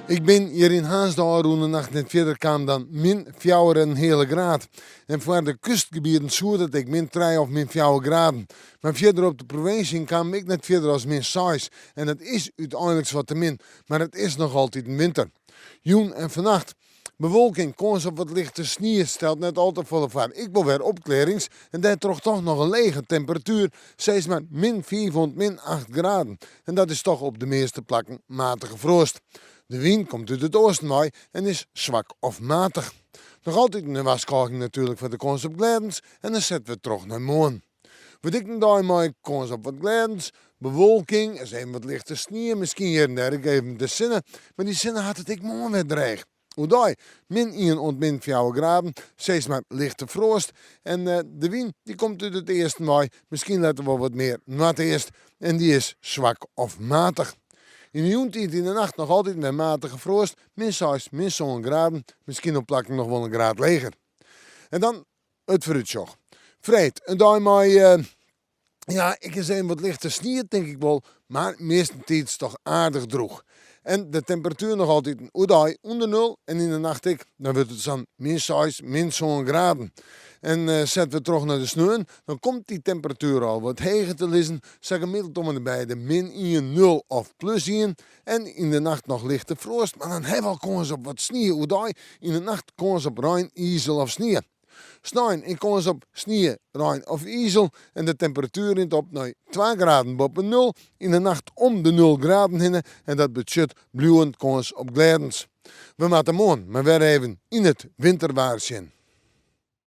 Ik bin hjir yn Harns de ôfrûne nacht net fierder kaam dan min fjouwer en in heale graad. En foar de kustgebieten soe dat ek min trije of min fjouwer graden. Mar fierder op de provinsje kaam ik net fierder as min seis. En dat is úteinliks wat te min, mar it is noch altiten winter. Jûn en fannacht bewolking, kâns op wat lichte snie, stelt net al te folle foar. Ek wol wer opklearrings en dêrtroch toch noch in lege temperatuer, sis mar min fiif oant min acht graden. En dat is toch op de measte plakken matige froast. De wyn komt út it oasten wei en is swak of matich. Noch altyd in warskôging natuerlik foar de kâns op glêdens en dan sette we troch nei moarn. Wurdt ek in dei mei kâns op wat glêdens, bewolking, ris even wat lichte snie, miskien hjir en dêr ek even de sinne, mar dy sinne hat it ek moarn wer dreech. Oerdei min ien oant min fjouwer graden, sis mar lichte froast en de wyn dy komt út it easten wei, miskien letter wol wat mear noardeast en dy is swak of matich. Yn de jûntiid yn de nacht noch altyd wer matige froast, min seis, min sân graden, miskien op plakken noch wol in graad leger. En dan It foarútsjoch. Freed, in dei mei, ja, ek ris even wat lichte snie, tink ik wol, mar meastentiids toch aardich drûch. En de temperatuer noch altyd oerdei ûnder nul en yn de nacht ek, dan wurdt it sa'n min seis, min sân graden. En sette we troch nei de sneon, dan komt dy temperatuer al wat heger te lizzen, sa gemiddeld om en by de min ien, nul of plus ien. En yn de nacht noch lichte froast, mar dan ha we al kâns op wat snie oerdei, yn de nacht kâns op rein, izel of snie. Snein in kâns op snie, rein of izel en de temperatuer rint op nei twa graden boppe nul, yn de nacht om de nul graden hinne en dat betsjut bliuwend kâns op glêdens. We moatte moarn mar wer even yn it winterwaar sjen.